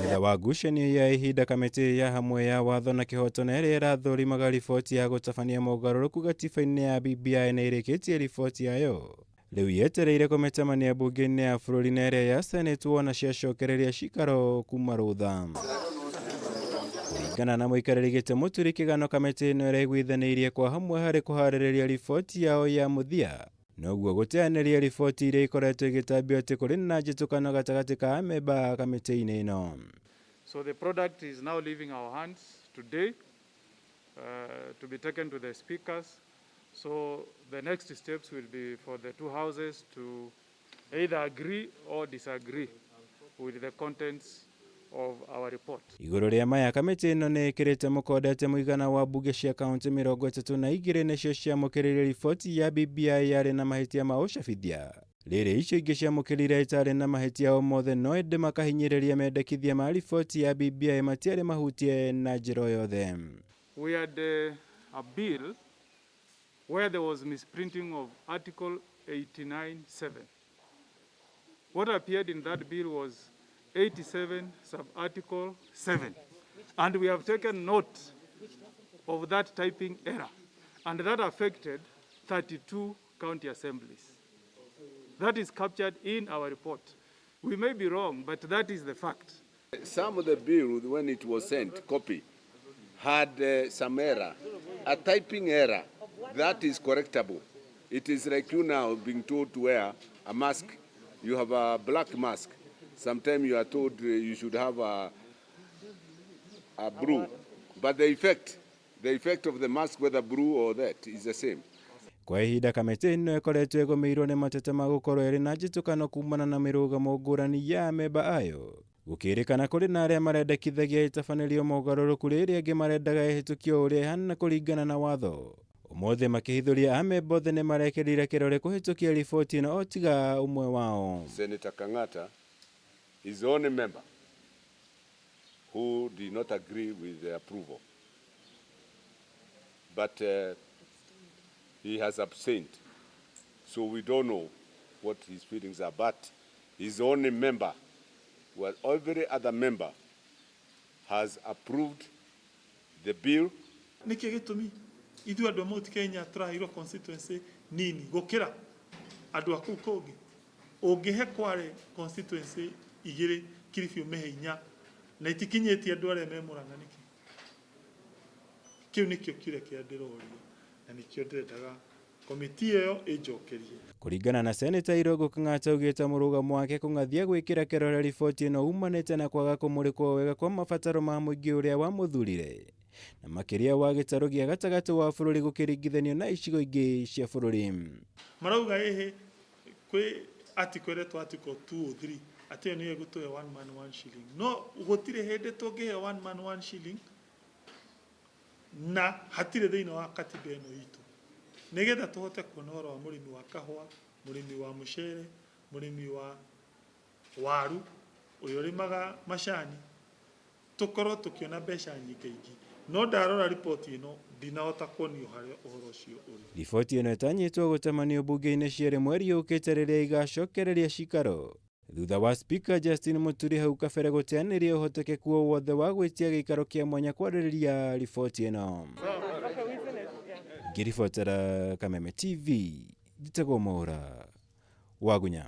Thutha wa ngucanio ya ihinda, kamĩtĩ ya hamwe ya watho na kĩhoto na ĩrĩa ĩrathũrimaga riboti ya gũtabania mogarũrũku gatiba-inĩ ya BBI nĩ ĩrĩkĩtie riboti yayo. Rĩu yetereire kũmĩtemania mbunge-inĩ ya bũrũri na ĩrĩa ya Senate wona ciacokereria cikaro kuma rũtha. Kũringana na mũikarĩri gĩtĩ Mũturi Kĩgano, kamĩtĩ ĩno ĩraiguithanĩirie kwa hamwe harĩ kũharĩrĩria riboti yao ya mũthia, noguo gũteanĩria riboti iria ikoretwo igĩtambio atĩ kũrĩ na njĩtũkano gatagatĩ ka amemba kamĩtĩ-inĩ ĩno. So the product is now leaving our hands today to be taken to the speakers. So the next steps will be for the two houses to either agree or disagree with the contents of our report. Igũrũ rĩa maya, kamĩtĩ ĩno nĩ ĩkĩrĩte mũkonde atĩ mũigana wa mbunge cia kaunti 32 nĩcio ciamũkĩrire riboti ya BBI yarĩ na mahĩtia ma ũcabithia, rĩrĩ icio ingĩ ciamũkĩrire itarĩ na mahĩtia o mothe, no ĩndĩ makahinyĩrĩria mendekithia ma riboti ya BBI matiarĩ mahutie na njĩra o yothe. We had a bill where there was misprinting of Article 89.7. What appeared in that bill was 87 sub-article 7. And we have taken note of that typing error. And that affected 32 county assemblies. That is captured in our report. We may be wrong, but that is the fact. Some of the bill, when it was sent, copy, had some error, a typing error. That is correctable. It is like you now being told to wear a mask. You have a black mask. Sometimes you are told you should have a blue. But the effect of the mask, whether blue or that, is the same. Kwa ihinda, kamĩtĩ ĩno ĩkoretwo ĩgũmĩirwo nĩ mateta ma gũkorwo ĩrĩ na njĩtũkano kumana na mĩrũgamo ngũrani ya amemba ayo, gũkĩrĩkana kũrĩ na arĩa marendekithagia ĩtabanĩrio mogarũrũku, rĩrĩa angĩ marendaga ĩhĩtũkio ũrĩa ĩhana kũringana na watho. Ũmũthĩ makĩhithũria, amemba othe nĩ marekĩrire kĩrore kũhĩtũkia riboti ĩno o tiga ũmwe wao. Senator Kangata is the only member who did not agree with the approval. But he has abstained. So we don't know what his feelings are. But he's the only member, well, every other member has approved the bill. Nĩkĩ gĩtũmi ithuĩ andũ a Mount Kenya tũraheirwo constituency nini gũkĩra andũ a kũu kũngĩ? Ũngĩhe Kwale constituency igĩrĩ, Kilifi ũmĩhe inya, na itikinyĩtie andũ arĩa me Murang'a nĩkĩ? Kĩu nĩkĩo kĩũria kĩrĩa ndĩroria na nĩkĩo ndĩrendaga komiti ĩyo ĩnjokerie. Kũringana na Seneta Irũngũ Kang'ata, augĩte mũrũgamo wake kũng'athia gwĩkĩra kĩrore riboti ĩno umanĩte na kwaga kũmũrĩkwo wega kwa mabataro ma mũingĩ ũrĩa wamũthurire, na makĩria wa gĩtarũ gĩa gatagatĩ wa bũrũri gũkĩringithanio na icigo ingĩ cia bũrũri. Marauga ĩhĩ kwĩ article ĩretwo article 203, atĩ ĩyo nĩyo ĩgũtũhe one man one shilling, no gũtirĩ hĩndĩ tũngĩhe one man one shilling na hatirĩ thĩinĩ wa katiba ĩno itũ, nĩgetha tũhote kuona ũhoro wa mũrĩmi wa kahũa, mũrĩmi wa mũcere, mũrĩmi wa waru, ũrĩa ũrĩmaga macani, tũkorwo tũkĩona mbeca nyingĩ. No ndarora riboti ĩno, ndinahota kuonio harĩa ũhoro ũcio ũrĩ. Riboti ĩno ĩtanyĩtwo gũtamanio mbunge-inĩ cierĩ mweri ũkĩte, rĩrĩa igacokereria cikaro thutha wa Spika Justin Muturi hau kabere gũteanĩria ũhotekeku o wothe wa gwĩtia gĩikaro kĩa mwanya kwarĩrĩria riboti ĩno. Ngĩribotera Kameme TV, njĩtagwo Mwaura Wagunya.